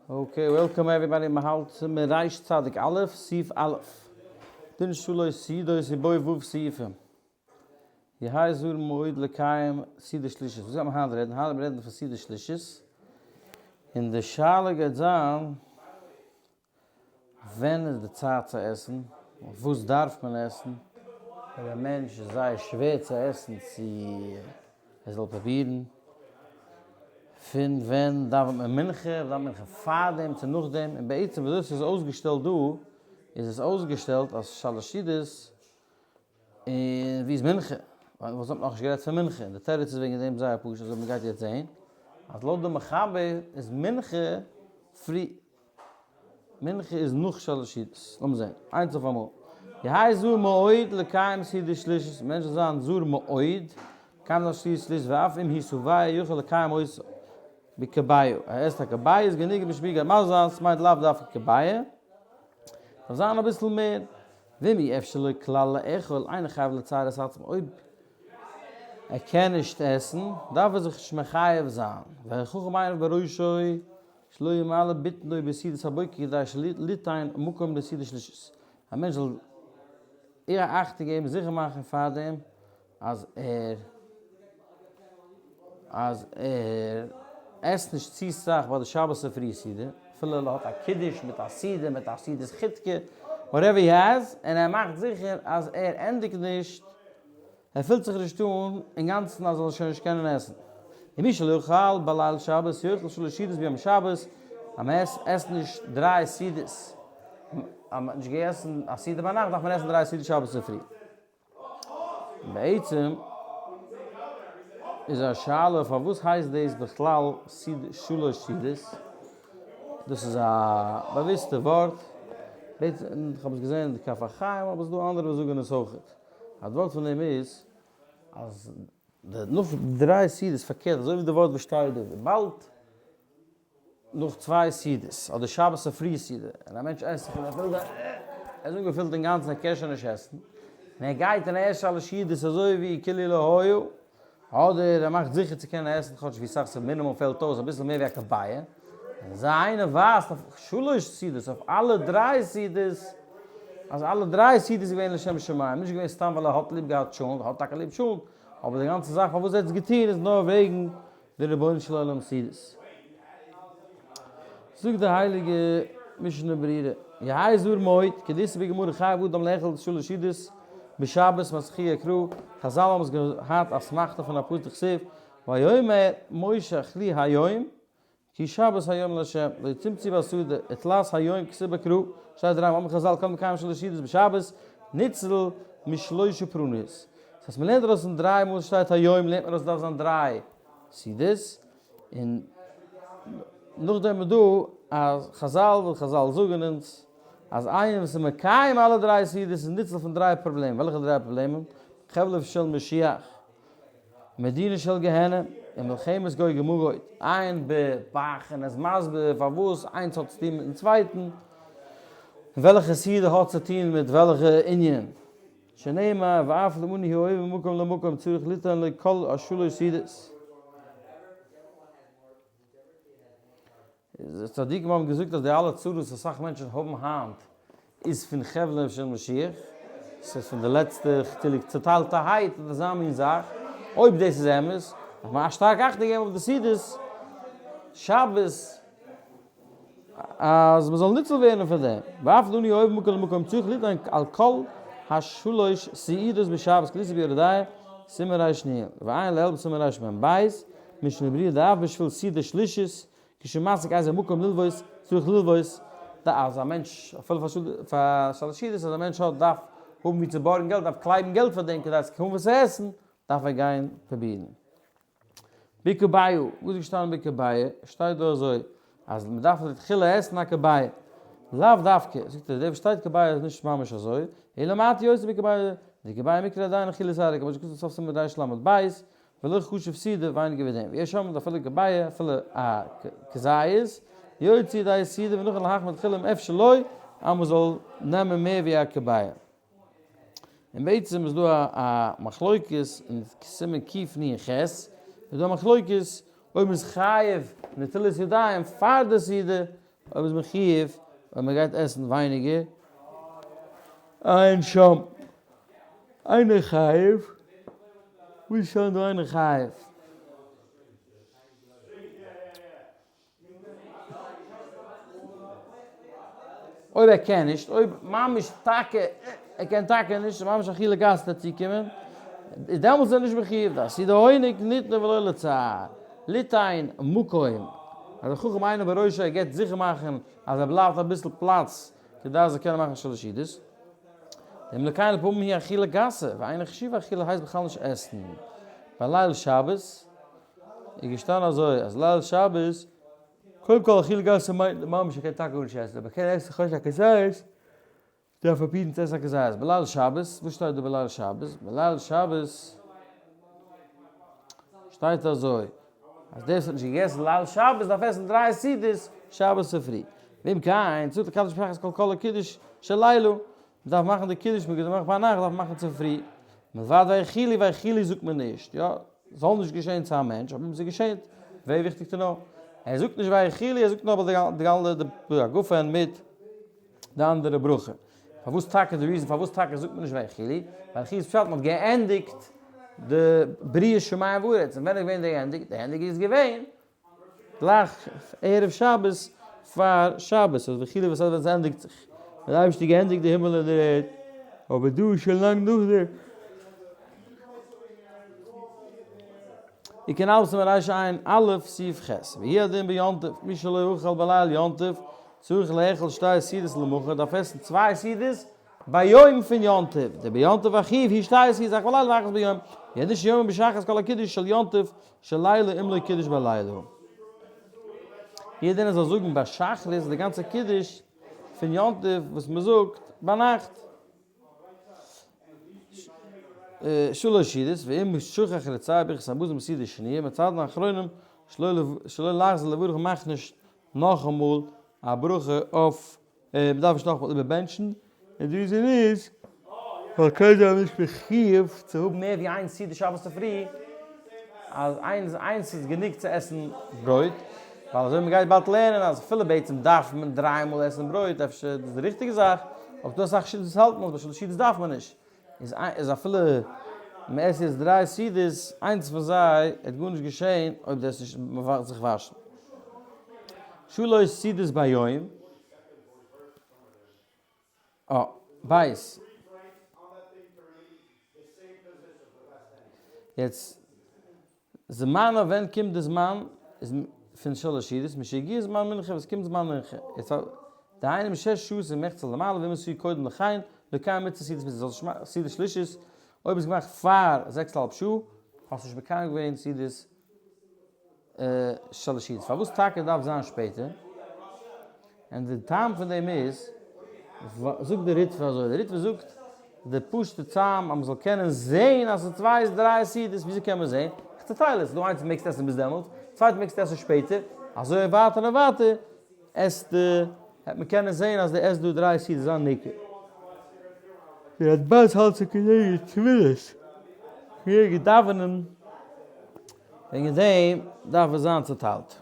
Okay, welcome everybody, מען האלט מריש צדיק א', סעיף א', דין שלש סעודות ובו ו' סעיפים. יהא זהיר מאוד לקיים סעודה שלישית. וואס גייט מען היינט רעדן? היינט גייט מען רעדן פון סעודה שלישית, און די שאלה גייט זיין, ווען איז די צייט צו עסן? וואס דארף מען עסן? אויב א מענטש איז זייער שווער צו עסן צו ער זאל פרובירן? פון ווען דאווענט מען מנחה? דאווענט מנחה פארדעם צו נאכדעם? און בעצם וויאזוי עס איז אויסגעשטעלט דא, איז עס אויסגעשטעלט אז שלש סעודות און ווי איז מנחה? וואס האט מען נאכנישט גערעדט פון מנחה? און די תירוץ איז וועגן דעם זייער פשוט אזוי ווי מען גייט יעצט זעהן, אז לויט די מחבר איז מנחה פרי, מנחה איז נאך שלש סעודות. לאמיר זעהן, איינס אויף אמאל. יהא זהיר מאוד לקיים סעודה שלישית, מענטש זאל זיין זהיר מאוד, מקיים זיין סעודה שלישית ואף אם הוא שבע יכול לקיים אותה בכביעה, ער עסט א כביעה איז גענוג און משמי' גייט מזל זיין, ס'מיינט לאו דווקא כביעה, דארף זיין אביסל מער. ואם אי אפשר לו כלל לאכול, אינו חייב לצער את עצמו, אויב ער קען נישט עסן, דארף ער זיך נישט מחייב זיין, והחכם עיניו בראשו שלא ימלא בטנו בסעודת הבוקר כדי שליתן מקום לסעודה שלישית, א מענטש זאל ער אכטונג געבן זיכער מאכן פארדעם אז ער אז ער עסט נישט צו סאך ביי די שבת צופרי סעודה, אפילו ער האט א קידוש מיט א סעודה מיט א סעודת חיטקע, whatever he has, און ער מאכט זיכער אז ער ענדיגט נישט, ער פילט זיך נישט אן אינגאנצן אז ער זאל שוין נישט קענען עסן. ומי שלא יאכל בליל שבת יאכל שלש סעודות ביום שבת, אז מען עסט נישט דריי סעודות, אז מען האט נישט געגעסן א סעודה ביינאכט דארף מען עסן דריי סעודות שבת צופרי. בעצם איז א שאלה פארוואס הייסט דאס בכלל שלש סעודות? דאס איז א באוויסטע ווארט, בעצם איך האב עס געזען אין די כף החיים אבער עס איז דא אנדערע וואס זאגן עס אויכעט, אז די ווארט פון דעם איז אז נאך דריי סעודות פארקערט אזוי ווי די ווארט וואס שטייט דא וויבאלד נאך צוויי סעודות, אדער שבת צופרי סעודה, און א מענטש עסט זיך און ער פילט ער איז אנגעפילט אינגאנצן ער קען שוין נישט עסן, און ער גייט און ער עסט שלש סעודות אזוי ווי כאילו לא היה, אדער ער מאכט זיכער צו קענען עסן כאטש ווי סאך ס'מינימום פעלט אויס, אביסל מער ווי א כביעה, און אזא איינער ווייזט אויף שלש סעודות, אויף אלע דריי סעודות, אז אלע דריי סעודות איז געווען לשם שמים, נישט געווען סתם ווייל ער האט ליב געהאט טשולנט, ער האט טאקע ליב טשולנט, אבער די גאנצע זאך פארוואס ער האט עס געטון איז נאר וועגן די רבונו של עולם סעודות. זאגט די הייליגע משנה ברורה, יהא זהיר מאוד, כדאיתא בגמרא חייב אדם לאכול שלש סעודות בשבת מתחיה קרא, חזל האבן עס געהאט אסמכתא פון א פסוק דכתיב, ויאמר משה אכלו היום כי שבת היום לה', לא תמצאו בשדה, ותלת היום כתיב בקרא, שטייט דריי מאל אמרו חזל כל מקיים שלש סעודות בשבת ניצל משלושה פורעניות. דאס הייסט מ'לערנט ארויס פון דריי מאל שטייט היום לערנט מען ארויס ס'דארף זיין דריי סעודות, און נאכדעם איז דא אז חזל וואס חזל זאגן אונז אז איינער וואס איז מקיים אלע דריי סעודות איז ניצל פון דריי פראבלעמען, וועלכע דריי פראבלעמען? חבלו של משיח, מדינה של גיהנום, און מלחמת גוג ומגוג, עיין בבח און איז מסביר פארוואס איינס האט צוטון מיטן צווייטן, און וועלכע סעודה האט צוטון מיט וועלכע ענין, שנאמר ואף לעני העובר ממקום למקום צריך ליתן לו כל השלוש סעודות. צדיקים האבן געזאגט אז די אלע צרות וואס אסאך מענטשן האבן היינט איז פון חבלו של משיח, ס'איז פון די לעצטע חילוק צוטיילטעהייט אדער אזא מין זאך, אויב דאס איז אמת דארף מען שטארק אכטונג געבן אויף די סעודות שבת אז מ'זאל ניצול ווערן פון דעם, ואף לעני העובר ממקום למקום צריך ליתן על כל השלוש סעודות בשבת כדאיתא ביורה דעה סימן רנ, ועיין לעיל בסימן רמ ב, משנה ברורה דאף בשביל סעודה שלישית, כשמשיג איזה מקום ללוות, צריך ללוות, ד אז א מענטש, אפילו פאר שלש סעודות, אז א מענטש האט דארף האבן ווי צו בארגן געלט, דארף קלייבן געלט פאר דעם כדי צו האבן וואס צו עסן, דארף ער גיין פרובירן. בכביעה, וואס איז געשטאנען בכביעה? שטייט דא אזוי, אז מען דארף לכתחילה עסן א כביעה, לאו דווקא, זאגט ער, דער וואס שטייט כביעה איז נישט ממש אזוי, אלא מעט יותר מכביעה, דכביעה מיקרי עדיין אכילת עראי, כמו שכתוב בסוף סימן רל"ב, ולא חשוב סעודה ווייניגער ווי דעם, ויש אומרים אפילו כביעה אפילו א כזית, יוצא ידי סעודה ונכון להחמיר תחילה אם אפשר לו, אז מען זאל נעמען מער ווי א כביעה. און בעצם איז דא א מחלוקת אין סימן קנ ח, איז דא א מחלוקת אויב מען איז חייב נטילת ידיים פאר די סעודה. אויב איז מחיוב אויב מען גייט עסן ווייניגער, עיין שם, אינו חייב, וואו איז שוין דא אינו חייב? אויב ער קען נישט, אויב ממש טאקע ער קען טאקע נישט, ממש אכילה גסה צו קומען, איז דעמאלטס איז ער נישט מחיוב, די סעודה עונג ניתנה ולא לצער, ליתן מקום, אז דער חכם אינו בראשו ער גייט זיכער מאכן אז ער בלייבט אביסל פלאץ כדי ער זאל קענען מאכן שלש סעודות, דעם לקיים לפעמים היא אכילה גסה, ואינה חשובה אכילה הייסט בכלל נישט עסן בליל שבת, איז געשטאנען אזוי אז ליל שבת, קודם כל אכילה גסה מיינט ממש ער קען טאקע גארנישט עסן, אבער ער קען עסן כאטש א כזית, דארף ער פרובירן צו עסן א כזית בליל שבת, וואס שטייט דא בליל שבת? בליל שבת שטייט אזוי אז דער וואס האט נישט געגעסן ליל שבת דארף עסן דריי סעודות שבת צופרי, ואם כן צריך לקדש בשחרית כל כל הקידוש של לילה, מען דארף מאכן די קידוש מען האט געמאכט ביינאכט דארף מען מאכן צופרי, מלבד ויכילו ויכילו זאגט מען נישט, יא, זאל נישט געשען צו א מענטש, אבער ס'געשעט, very וויכטיג to know, ער זאגט נישט ויכילו ער זאגט נאר ביי די הגפן מיט די אנדערע ברכה. פארוואס טאקע די reason פארוואס טאקע זאגט מען נישט ויכילו? ויכילו איז פשט מען האט געענדיגט די בריאת שמים וארץ, און ווען איז געווען די ענדיג? די ענדיג איז געווען גלייך ערב שבת פאר שבת, אז ויכילו וואס ווען עס ענדיגט זיך, ווען די אייבערשטער האט געענדיגט די הימל און די ערד, אבער דא איז שוין לאנג נאכדעם. וכן אלפסין בריש עין א' סעיף ח', והוא הדין ביום טוב, מי שלא אכל בליל יום טוב, צריך לאכול שתי סעודות למחר, דארף עסן צוויי סעודות ביום פון יום טוב, דביום טוב החיוב הוא שתי סעודות אחת בלילה ואחת ביום, ידע שיאמר בשחרית כל הקידוש של יום טוב של לילה אם לא קידש בלילה. יעדער איינער זאל זאגן ביי שחרית די גאנצע קידוש פון יום טוב וואס מען זאגט ביינאכט. שלש סעודות, ואם שכח רצי ברכת המזון בסעודה שניה, מצד האחרונים שלא לחזור לברך מאכט נישט נאכאמאל א ברכה אויף, מען דארף נישט נאכאמאל איבערבענטשן, און די reason איז ווייל קיינער איז נישט מחיוב צו האבן מער ווי איין סעודה שבת צופרי, אז איינס איז גענוג צו עסן ברויט, ווייל אזוי מען גייט באלד לערנען אז אפילו בעצם דארף מען דריי מאל עסן ברויט, אפשר איז דאס די ריכטיגע זאך, אבער ס'דא אסאך שיטות וואס האלטן אז ביי שלש סעודות דארף מען נישט, איז אפילו מען עסט יעצט דריי סעודות, איינס פון זיי וועט גארנישט געשען אויב דו עסט נישט זיך וואשן. שלש סעודות ביום. אה, בית. יעצט, זמנו ווען קומט די זמן איז פון שלש סעודות, משהגיע זמן מנחה ווען ס'קומט זמן מנחה. יעצט דהיינו משש שעות ומחצה למעלה ואם עשוי קודם לכן, לקיים מצות סעודת מצוה, זאלסט נישט מאכן סעודה שלישית אויב איז געמאכט פאר זעקס אהאלב שעה, האסט נישט מקיים געווען סעודת שלש סעודות. פארוואס טאקע דארף זיין שפעטער? און די טעם פון דעם איז, זאגט די ריטבא אזוי, די ריטבא זאגט די פשוט'ע טעם אז מ'זאל קענען זעהן אז ס'איז צוויי דריי סעודות, וויאזוי קען מען זעהן? איך צוטייל עס, ס'דא איינס מעגסט עסן ביז דעמאלטס, צווייטע מעגסטו עסן שפעטער, אזוי ווייטער און ווייטער, עסט העט מען קענען זעהן אז די עסט דא דריי סעודות זיין ניכר. די רדבז האלט זיך כנגד תפילות, כנגד דאווענען. וועגן דעם דארף עס זיין צוטיילט.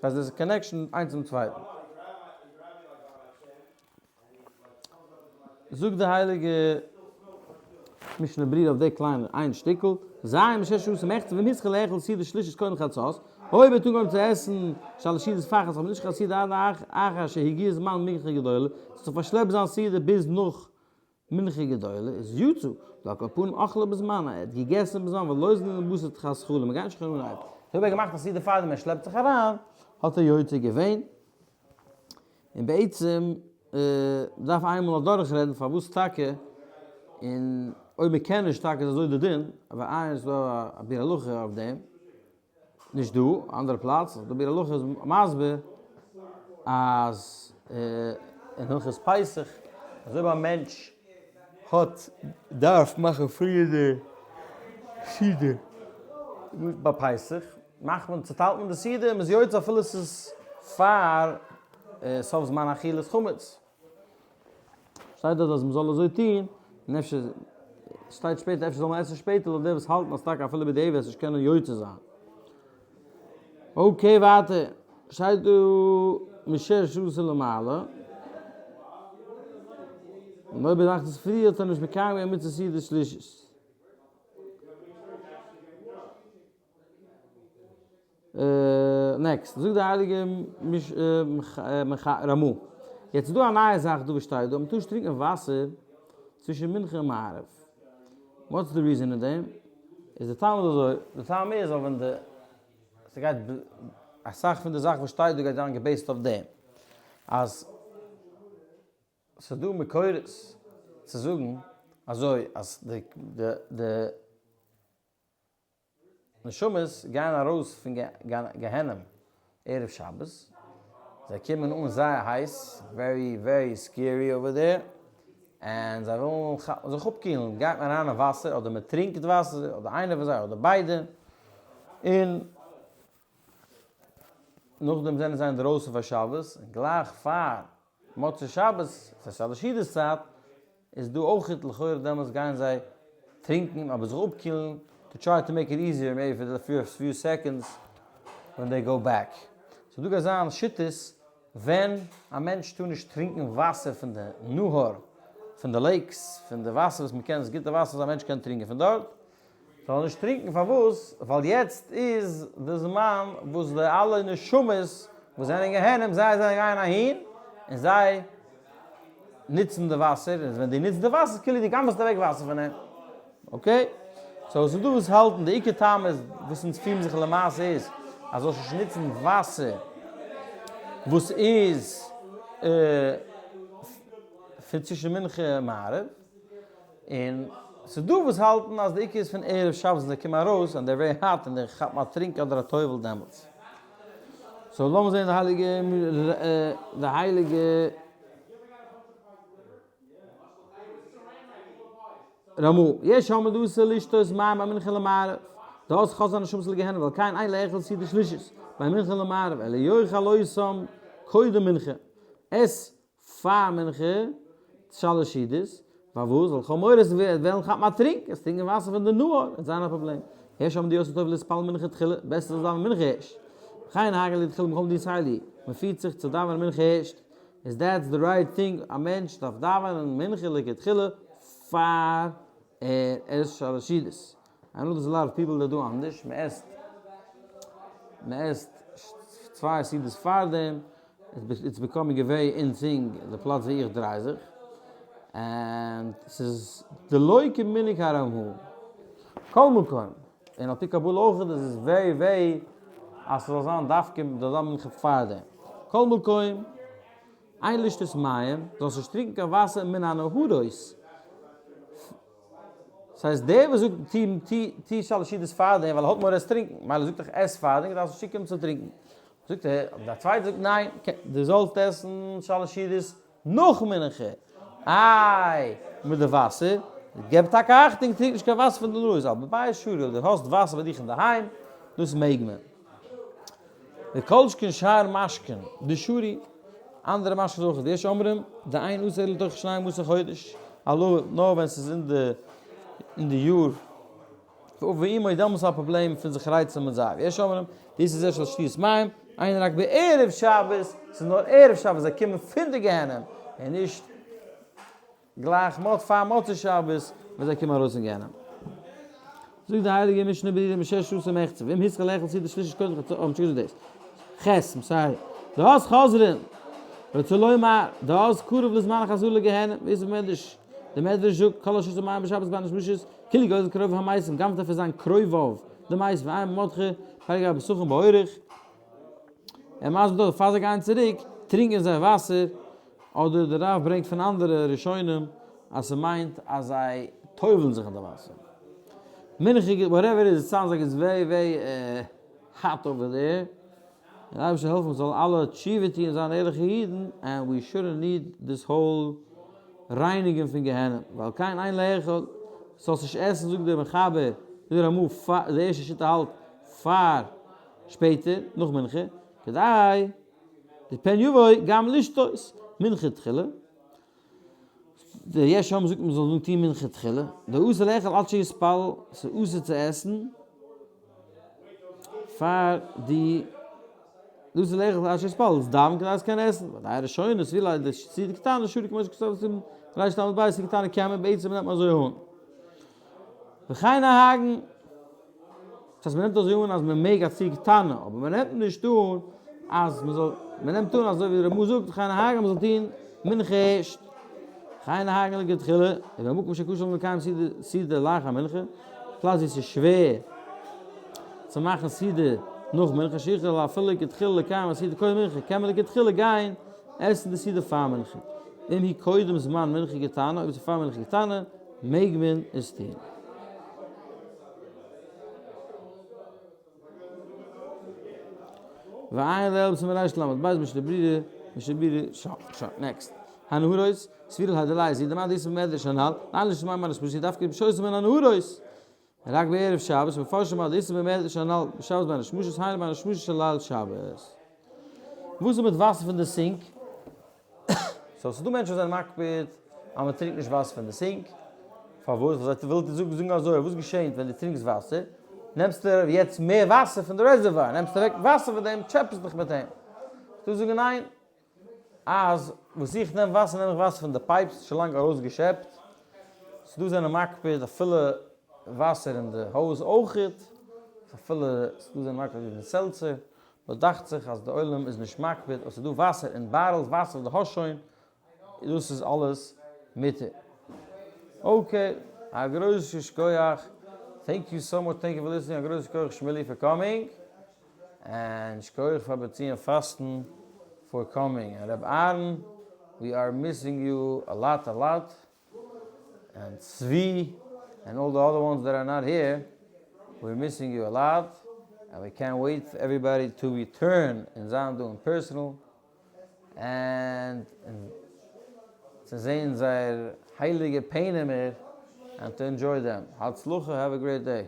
אז עס איז connection איינס צום צווייטן. זאגט די הייליגע משנה ברורה אויף די קליינע איין שטיקל, ז' משש שעות ומחצה ומסחר לאכול סעודה שלישית קודם חצות, אויב האט אנגעהויבן צו עסן שלש סעודות פאר חצות, אבער נישט קיין סעודה עד אחר שהגיע זמן מנחה גדולה, ס'האט זיך פארשלעפט זיין סעודה ביז נאך מנחה גדולה איז יצא, ועל כל פנים אכלה בזמן, ער האט געגעסן בזמן ולא זמן לבשר תחת חלה, מ'גייט נישט קיין אנהייב, אויב ער האט געמאכט א סעודה פארדעם ער שלעפט זיך אריין, האט ער יוצא געווען, און בעצם מ'דארף איינמאל אדורך רעדן פארוואס טאקע, און אויב מ'קען נישט טאקע איז אזוי די דין, אבער איין איז דא א ביאור הלכה אויף דעם. נישט דא, אנדערע פלאץ, די ביאור הלכה איז מסביר אז אין הלכות פסח אז אויב א מענטש האט דארף מאכן פריער די סעודה ביי פסח מאכט מען צוטיילט מען די סעודה און מ'איז יוצא אפילו ס'איז פאר סוף זמן אכילת חמץ. שטייט דארט אז מ'זאל אזוי טון, און אפשר שטייט שפעטער אפשר זאל מען עסן שפעטער לויט די וואס האלטן אז טאקע אפילו בדיעבד וועסט נישט קענען יוצא זיין. okay ווייטער. שטייט דא משש עשרה למעלה, און אויב ער מאכט עס פריער האט ער נישט מקיים געווען מצות סעודה שלישית. Next, זאגט די הייליגע רמא, יעצט איז דא א נייע זאך דא וואס שטייט דא, אז מ'טאר נישט טרינקען וואסער צווישן מנחה און מעריב. What's the reason אין דעם? איז די טעם איז אזוי, די טעם איז ווייל ווען די, ס'גייט אסאך פון די זאכן וואס שטייט דא גייט זיין גע base ט אויף דעם, אז ס'איז דא מקורות צו זאגן אזוי אז די די נשמות גייען ארויס פון גיהנום ערב שבת, זיי קומען אן זייער הייס, very very scary over there, און זיי ווילן זיך אפקילן, גייט מען אריין אין וואסער אדער מען טרינקט וואסער אדער איינער פון זיי אדער ביידע, און נאכדעם זענען זיי אינדרויסן פאר שבת, און גלייך פאר מוצאי שבת, ס'איז שלש סעודות צייט, איז דא אויכעט לכאורה דעמאלטס גייען זיי טרינקן אבער זיך אפקילן to try to make it easier maybe for the first few seconds when they go back. ס'איז דא גייט זיין שיטות ווען א מענטש טאר נישט טרינקן וואסער פון די נהר, פון די lakes, פון די וואסער וואס מ'קען, ס'איז גוטע וואסער וואס א מענטש קען טרינקען פון דארט, זאל ער נישט טרינקען, פארוואס? ווייל יעצט איז די זמן וואס די אלע נשמות וואס זענען אין גיהנום זיי זענען גייען אהין און זיי נוצן די וואסער, און ווען דו נוצט די וואסער איז כאילו דו גנב'סט אוועק וואסער פון אים, okay? So ס'איז דא וואס האלטן די עיקר טעם איז וואס אונז פירן זיך למעשה איז אז זאלסט נישט נוצן וואסער וואס איז פון צווישן מנחה און מעריב. און ס'איז דא וואס האלטן אז די עיקר איז פון ערב שבת ווען זיי קומען ארויס און they're very hot און זיי כאפן א טרינק אדער א טובל דעמאלטס. So לאמיר זען די הייליגע די הייליגע רמא, יש אומרים דאסור לשתות מים בין מנחה למעריב, דאז חוזרין הנשמות לגיהנום ועל כן אין לאכול סעודה שלישית בין מנחה למעריב אלא יאכל אותם קודם מנחה, עס פאר מנחה שלש סעודות, פארוואס? ווייל כ'האב מורא עס וועט וועלן כאפן א טרינק, עס טרינקען וואסער פון די נהר וועט זיין א פראבלעם. יש אומרים דיותר טוב להתפלל מנחה תחילה, בעסער זאלסט דאווענען מנחה ערשט. וכן נהגו לכתחילה בכל מדינות אלו, מען פירט זיך צו דאווענען מנחה ערשט, איז that's the right thing, א מענטש דארף דאווענען מנחה לכתחילה פאר ער עסט שלש סעודות. I know there's a lot of people that do אנדערש, מען עסט מען עסט צוויי סעודות פארדעם, it's becoming a very in thing די פלאץ ווי איך דריי זיך, and ס'איז דלא כמנהג הרמ ה כל מקום, און על פי קבלה אויך איז עס very very אז ס'זאל זיין דווקא זאל זיין מנחה פארדעם, כל מקום אין לשתות מים, זאלסט נישט טרינקן קיין וואסער מן הנהרות. ס'הייסט דער וואס זאגט טו טו שלש סעודות פארדעם ווייל ער האט מורא עס טרינקן, מילא זאגט דאך עס פארדעם דארפסט נישט צוקומען צו טרינקן. זאגט ער, אבער דער צווייטער זאגט ניין, דו זאלסט עסן שלש סעודות נאך מנחה, איי מיט די וואסער, געב טאקע אכטונג טרינק נישט קיין וואסער פון די נאז, אבער בבית שרי אויב דו האסט וואסער ביי דיך אינדערהיים, דאס מעג מען. וכל שכן שאר משקין דשרי, אנדערע משקין אויך, ויש אומרים דאין אסור אלא תוך שנים עשר חודש, הלא נאר ווען ס'איז אין די אין די יאר, ואמו דעמאלטס איז א פראבלעם פון זיך רייצן מיט זיי, ויש אומרים דאיסור זה של שתיית מים, אינו רק בערב שבת, ס'איז נאר ערב שבת זיי קומען פון די גיהנום, און נישט. גלייך מות פאר מוצאי שבת ווען זיי קומען ארויס אין גיהנום. זאגט די הייליגע משנה ברורה משש עשרה מחצה ואם התחיל לאכול סעודה שלישית קודם חצות אוי מ'האט שוין געזאגט דאס. ח' I'm sorry. דאז חוזרין. רוצה לומר דאז קרוב לזמן החזרה לגיהנום ווי איז מדרש. די מדרש זאגט כל השותה מים בשבת בין השמשות כאילו גוזל קרוביו המתים גנב'ט ער פון זיין קרוביו די מתים ועיין במרדכי פרק ה פסחים באורך. ער מסביר דארט פאר זיי גייען צוריק טרינקען זיי וואסער אדער די רב ברענגט פון אנדערע ראשונים אז ס'מיינט אז זיי טובל'ן זיך אין די וואסער. מנחה whatever it is, it sounds like it's very very hot over there. און אייבערשטער העלפן מ'זאל אלע תשובה טון און זיין ערליכע אידן, and we shouldn't need this whole רייניגן פון גיהנום, ועל כן אין לאכול, זאלסט נישט עסן זאגט דער מחבר, זאגט דער רמא, די ערשטע שיטה האלט פאר שפעטער נאך מנחה, כדי דפן יבוא גם לשתות מנחה תחילה, די יש אומרים זאגט מען זאל נאר טון מנחה תחילה, דאסור לאכול עד שיתפלל, ס'איז אסור צו עסן פאר די. דאס איז לאכול עד שיתפלל, עס דאווענט כדי עס קען עסן, ודאי הראשונה סבירה די סעודה קטנה שרי כמו שכתוב סימן רל"ב סעודה קטנה קען מען בעצם נעמט מען אזוי אן. וכן נוהגין, דאס הייסט מען נעמט אזוי אן אז מען מעג א סעודה קטנה, אבער מען נעמט נישט אן אז מען זאל, מען נעמט אן אזוי ווי רמ"א זאגט וכן נוהגין אז מען זאל טון מנחה ערשט, וכן נוהגין לכתחילה, ובמקום שקשה לקיים סעודה לאחר מנחה, פלאץ ווי עס איז שווער צו מאכן סעודה נאך מנחה שיכול אפילו לכתחילה לקיים הסעודה קודם מנחה, קען מען לכתחילה גיין עסן די סעודה פאר מנחה, אם היא קודם זמן מנחה קטנה, אויב עס איז פאר מנחה קטנה מעג מען עס טון. ועיין לעיל בסימן רל"ב משנה ברורה, משנה ברורה, שוין, שוין, next. הנהרות, סבירא להדלאי זי, דמאן דאיתא במדרש הנ"ל, לאן לשמוע מן השמשים דווקא בשעות מן הנהרות, רק בערב שבת, מפרשים מאן דאיתא במדרש הנ"ל בשבת בין השמשות, היינו בין השמשות של ליל שבת. וואס איז מיט וואסער פון די sink? so ס'דא מענטשן וואס זענען מקפיד אז מען טרינקט נישט וואסער פון די sink, פארוואס? ווייל זיי ווילן זאגן זאגן אזוי, וואס געשענט ווען דו טרינקסט וואסער? נעמסטו יעצט מער וואסער פון די reservoir, נעמסט אוועק וואסער פון דעם, טשעפעסט דיך מיט אים. ס'דא זאגן ניין, אז וואס איך נעם וואסער נעם איך וואסער פון די pipes, שוין לאנג ארויסגעשעפט, ס'דא זענען מקפיד אפילו וואסער אין די הויז אויכעט, אפילו ס'דא זענען מקפיד אין seltzer, but דאכט זיך אז די עולם איז נישט מקפיד אויב ס'איז דא וואסער אין bottles, וואסער וואס דו האסט שוין, דאס איז אלעס מותר. okay, א גרויסע שכוח, thank you so much, thank you for listening, א גרויסע שכוח שמילי for coming, און שכוח פאר בציון פאסטן for coming, און ר' אהרן, we are missing you a lot a lot. און צבי and all the other ones that are not here, we're missing you a lot, and we can't wait for everybody to return און זיין דא אין personal, און צו זעהן זייער הייליגע פענעמער, and to enjoy them. הצלחה, have a great day.